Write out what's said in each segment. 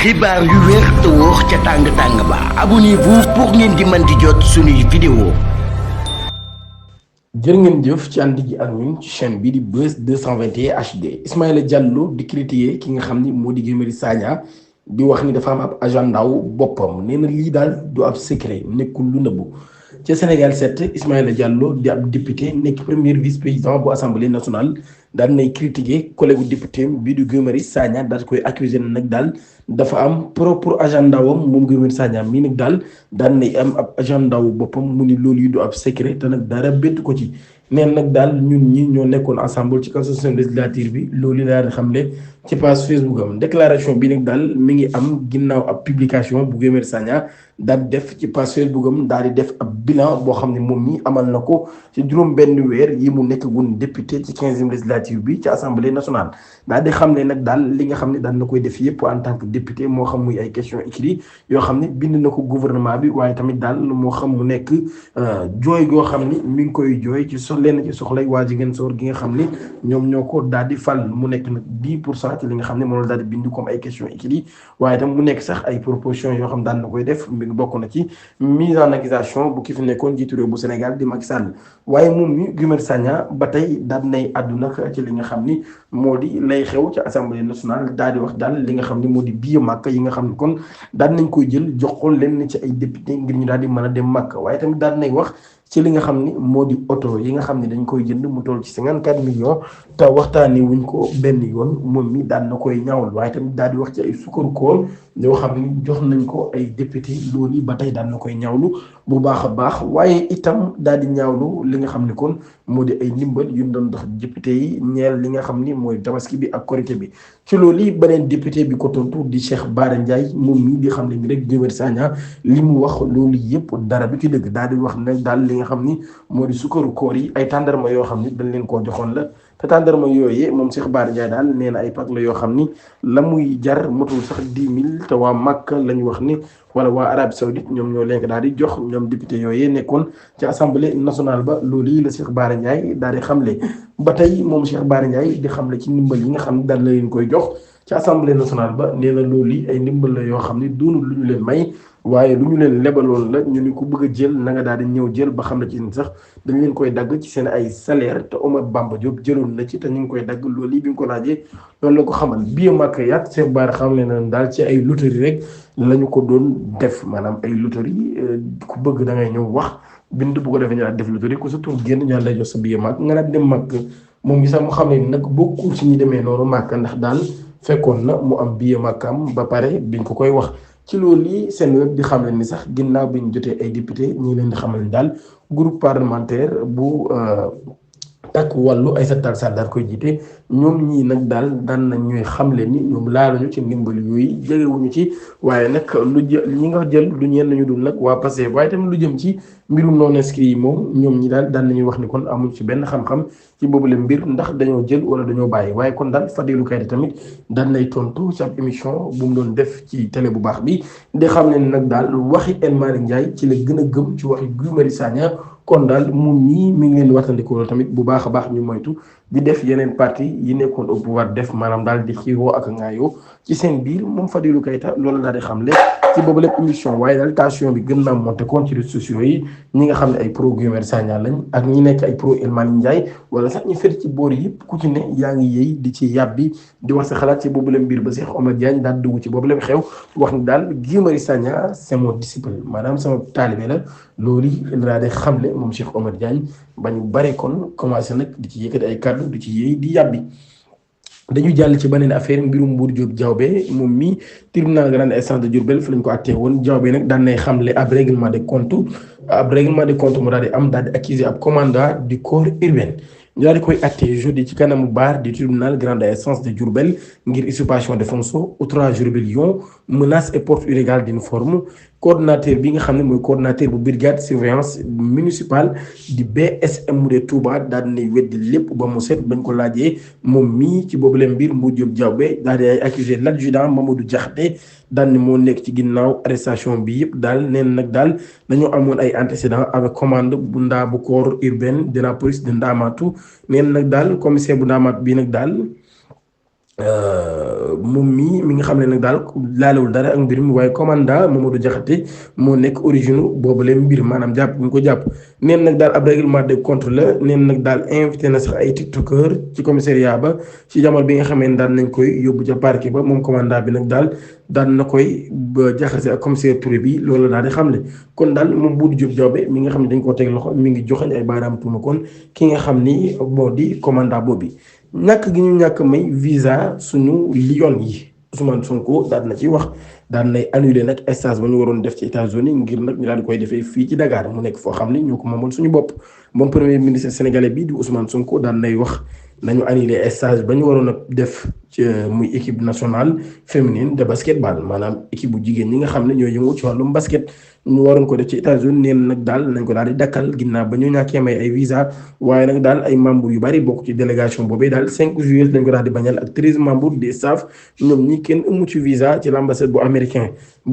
xibaar yu wér te wóor ca tàng-tàng ba abonnez-vous pour ngeen di mën di jot suñuy vidéo. jërë ngeen jëf ci ànd gi ak ñun ci chaîne bi di Buzz 221 HD Ismaïla Diallo di critiquer ki nga xam ni moo di Guy Marius Sagna di wax ni dafa am ab agenda wu boppam nee na lii daal du ab secret nekkul lu nëbbu ca Sénégal 7 Ismaïla Diallo di ab député nekk premier vice-président bu assemblée nationale daal nay critiquer collègue député bi di Guy Marius Sagna daal koy accuser nag daal dafa am propre agenda wam moom Guy Marius Sagna mii nag daal daan nay am ab agenda wu boppam mu ni loolu yi du ab secret te nag dara bett ko ci neen nag daal ñun ñi ñoo nekkoon ensemble ci constitution législative bi loolu daal di xamle ci page Facebook am déclaration bi nag daal mi ngi am ginnaaw ab publication bu Guy Marius Sagna daal di def ci page Facebook am daal di def ab bilan boo xam ne moom mi amal na ko ci juróom benn weer yi mu nekk gun député ci 15e législature bi ci assemblée nationale daal di xam ne nag daal li nga xam ne daal na koy def yëpp en tant que député moo xam muy ay questions écrites yoo xam ne bind na ko gouvernement bi waaye tamit daal moo xam mu nekk jooy goo xam ni mi ngi koy jooy ci lenn ci soxlay waa Ziguinchor gi nga xam ni ñoom ñoo ko daal di fal mu nekk nag 10% ci li nga xam ne moom la daal di bind comme ay questions écrites waaye tam mu nekk sax ay propositions yoo xam daan na koy def mi bokk na ci mise en accusation bu ki fi nekkoon jiitu réew bu Sénégal di Macky Sall waaye moom mi Guy Marius Sagna ba tey daal nay àdduna ci li nga xam ni moo di lay xew ci assemblée nationale daal di wax daal li nga xam ni moo di billet Makka yi nga xam ni kon daal nañ koy jël jox ko lenn ci ay député ngir ñu daal di mën a dem Makka waaye tamit daal nay wax ci li nga xam ni moo di oto yi nga xam ne dañ koy jënd mu toll ci 54 millions te waxtaanee wuñ ko benn yoon moom mi daal na koy ñaawal waaye tamit daal di wax ci ay sukkaru koor yoo xam ni jox nañ ko ay député loolu yi ba tey daal na koy ñaawlu bu baax a baax waaye itam daal di ñaawlu li nga xam ni kon moo di ay ndimbal yu ñu doon dox député yi ñeel li nga xam ni mooy tabaski bi ak korité bi ci loolu yi beneen député bi ko tontu di Cheikh Bara Ndiaye moom mii di xam ne ni rek Guy Marius Sagna li mu wax loolu yëpp dara du ci dëgg daal di wax ne daal li nga xam ni moo di sukkaru koor yi ay tàndarma yoo xam ni dañ leen koo joxoon la te tàndarma yooyee moom Cheikh Bara Ndiaye daal nee na ay pack la yoo xam ni la muy jar motul sax 10 000 te waa Makka lañ wax ni wala waa Arabie Saoudite ñoom ñoo leen ko daal di jox ñoom député yooyee nekkoon ci assemblée nationale ba loolu yi la Cheikh Bara Ndiaye daal di xamle ba tey moom Cheikh Bara Ndiaye di xamle ci ndimbal yi nga xam ne daal la leen koy jox ci assemblée nationale ba nee na loolu yi ay ndimbal la yoo xam ni doonul lu ñu leen may waaye lu ñu leen lebaloon la ñu ni ku bëgg a jël na nga daal di ñëw jël ba xam ne ci sax dañ leen koy dagg ci seen ay salaire te Omar Bamba Diop jëloon na ci te ñu ngi koy dagg loolu yi bi nga ko laajee loolu la ko xamal billet Makka yaat Cheikh Bara xam ne na daal ci ay loterie rek la ñu ko doon def maanaam ay loterie ku bëgg da ngay ñëw wax bind bu ko defee ñu daal def loterie ku sa tur génn ñu lay jox sa billet Makka nga daal dem Makka moom sax mu xam ne nag bokkul ci ñi demee noonu Makka ndax daal fekkoon na mu am billet Makkaam ba pare biñ ko koy wax. ci loolu yi seen web di xamal ni sax ginnaaw bi ñu jotee ay député ñi leen di xamal ni daal groupe parlementaire bu takk wàllu Aïssata Tall Sall daal koy jiite ñoom ñii nag daal daan nañ ñuy xamle ni ñoom laaluñu ci ndimbal yooyu jegewuñu ci waaye nag ñi nga jël lu ñeen nañu dul nag waa Pastef waaye tamit lu jëm ci mbirum non inscrit yi moom ñoom ñi daal daan nañuy wax ni kon amuñ ci benn xam-xam ci boobule mbir ndax dañoo jël wala dañoo bàyyi waaye kon daal Fadilou Keita tamit daan lay tontu ci ab émission bu mu doon def ci télé bu baax bi di xam ne nag daal waxi El Malick Ndiaye ci la gën a gëm ci waxi Guy Marius Sagna kon daal moom ñii mi ngi leen di waxtandikoo tamit bu baax a baax ñu moytu di def yeneen parti yi nekkoon au pouvoir def maanaam daal di xiiroo ak ngaayoo ci seen biir moom Fadilou Keita loolu daal di xamle ci boobu lépp émission waaye daal tension bi gën naa monté kon ci réseaux sociaux yi ñi nga xam ne ay pro Guy Marius Sagna lañ ak ñi nekk ay pro El Malick Ndiaye wala sax ñu fet ci boor yëpp ku ci ne yaa ngi yëy di ci yàbbi di wax sa xalaat ci boobu lépp mbir ba Cheikh Omar Diagne daal dugg ci boobu lépp xew wax ni daal Guy Marius Sagna c'est mon disciple maanaam sama taalibe la loolu daal di xamle moom Cheikh Omar Diagne ba ñu bare kon commencé nag di ci yëkkati ay kàddu di ci yëy di yàbbi dañu jàll ci beneen affaire mbirum Mbour Diop Diaobé moom mi tribunal grande instance de Diourbel fi lañ ko àttee woon Diaobé nag daan nay xamle ab règlement de compte mu daal di am daal di accuser ab commandant du corps urbain ñu daal di koy àttee jeudi ci kanamu bar du tribunal grande instance de Diourbel ngir usurpation de fonctions, outrage, rébellion, menace et porte illégale d'une forme coordonnateur bi nga xam ne mooy coordonnateur bu brigade surveillance municipale di BSM mu de Touba daal di nay weddi lépp ba mu set bañ ko laajee moom mii ci boobu leen mbir Mbour Diop Diaobé daal di ay accusé l'adjudant Mamadou Diakhaté daal ni moo nekk ci ginnaaw arrestation bi yëpp daal neen nag daal dañoo amoon ay antécédents avec commande bu ndaa bu corps urbain de la police de Ndamatou neen nag daal commissaire bu Ndamatou bii nag daal moom mi nga xam ne nag daal laalewul dara ak mbir mi waaye commandant Mamadou Diakhaté moo nekk origine boobu leen mbir maanaam jàpp ñu ko jàpp neen nag daal ab règlement de compte la neen nag daal invité na sax ay tiktokeur ci commissariat ba ci jamono bi nga xamee ne daan nañ koy yóbbu ca parquet ba moom commandant bi nag daal daan na koy ba jaxase ak commissaire Touré bi loolu daal di xamle kon daal moom Boudi Diop Diawbe mi nga xam ne dañ koo teg loxo mi ngi joxañ ay baaraam tuuma kon ki nga xam ni moo di commandant boobu ñàkk gi ñu ñàkk may visa suñu lion yi Ousmane Sonko daal na ci wax daan nay annulé nag stage ba ñu waroon def ci États-Unis ngir nag ñu daal di koy defee fii ci Dakar mu nekk foo xam ne ñoo ko moomal suñu bopp moom premier ministre sénégalais bi di Ousmane Sonko daan nay wax nañu annulé stage ba ñu waroon a def ci muy équipe nationale féminine de basketball maanaam équipe bu jigéen ñi nga xam ne ñoo yëngu ci wàllum basket ñu waroon ko def ci États-Unis neen nag daal nañ ko daal di dakkal ginnaaw ba ñu ñàkkee may ay visa waaye nag daal ay membres yu bari bokk ci délégation boobee daal 5 juillet dañ ko daal di bañal ak 13 membres des staff ñoom ñi kenn amu ci visa ci l'ambassade bu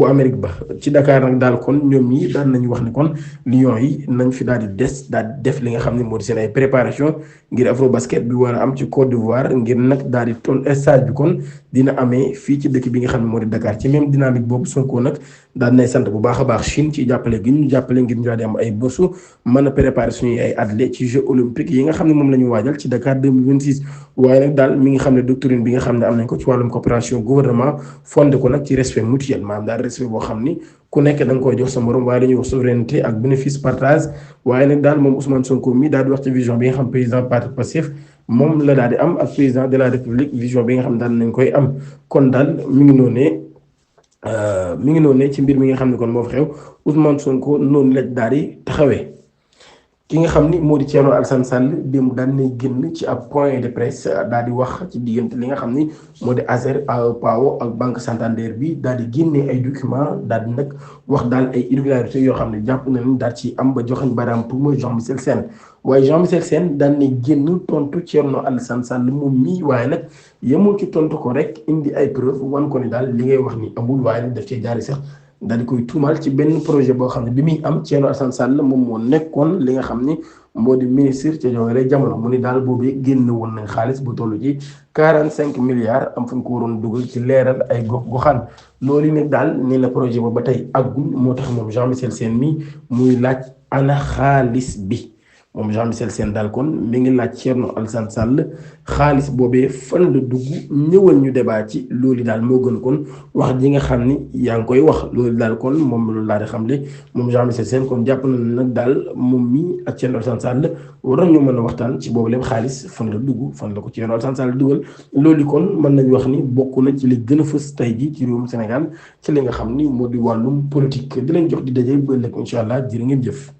Amérique ba ci Dakar nag daal kon ñoom ñi daan nañu wax ne kon Lions yi nañ fi daal di daal di def li nga xam ne moo di seen ay préparation ngir afro basket bi war a am ci Côte d'Ivoire ngir nag daal di toll stage bi kon dina amee fii ci dëkk bi nga xam ne moo di Dakar ci même dynamique boobu Sonko nag daal nay sant bu baax a baax Chine ci jàppale gi ñu jàppale ngir ñu daal di am ay bourse mën a préparer suñuy ay athlètes ci Jeux olympiques yi nga xam ne moom la ñu waajal ci Dakar 2026 waaye nag daal mi nga xam ne doctrine bi nga xam ne am nañ ko ci wàllum coopération gouvernement fondé ko nag ci respect mutuel maanaam daal respect boo xam ni ku nekk da nga koy jox sa morom waaye dañuy wax souveraineté ak bénéfice partage waaye nag daal moom Ousmane Sonko mi daal di wax ci vision bi nga xam président parti Pastef moom la daal di am ak président de la république vision bi nga xam daal nañ koy am kon daal mi ngi noonee ci mbir mi nga xam ne kon moo fi xew Ousmane Sonko noonu la daal di taxawee. ki nga xam ni moo di Thierno Alassane Sall démb daan nay génn ci ab point de presse daal di wax ci diggante li nga xam ni moo di Azer PAO ak Banque Santander bi daal di génnee ay documents daal di nag wax daal ay irrégularités yoo xam ne jàpp na ni daal ci am ba joxañ baaraam tuuma Jean-Michel Sène waaye Jean-Michel Sène daan nay génn tontu Thierno Alassane Sall moom mii waaye nag yemul ci tontu ko rek indi ay preuve wan ko ni daal li ngay wax ni amul waaye nag daf cee jaari sax. daal di koy tuumaal ci benn projet boo xam ne bi muy am Thierno Alassane Sall moom moo nekkoon li nga xam ni moo di ministre ca joxe jamono mu ni daal boobu génn woon nañ xaalis bu toll ci 45 milliards am fu ñu ko waroon dugal ci leeral ay gox-goxaan loolu nag daal nee na projet ba tey àggul moo tax moom Jean-Michel Sène mi muy laaj ana xaalis bi. moom Jean-Michel Sène daal kon mi ngi laaj Thierno Alassane Sall xaalis boobee fan la dugg ñëwal ñu débat ci loolu daal moo gën kon wax ji nga xam ni yaa ngi koy wax loolu daal kon moom loolu laa di xamle moom Jean-Michel Sène kon jàpp na nag daal moom mi ak Thierno Alassane Sall war nañu mën a waxtaan ci boobu lépp xaalis fan la dugg fan la ko Thierno Alassane Sall dugal loolu kon mën nañu wax ni bokk na ci li gën a fës tey ji ci réewum Sénégal ci li nga xam ni moo di wàllum politique di leen jox di daje ba ëllëg incha allah jërë ngeen jëf.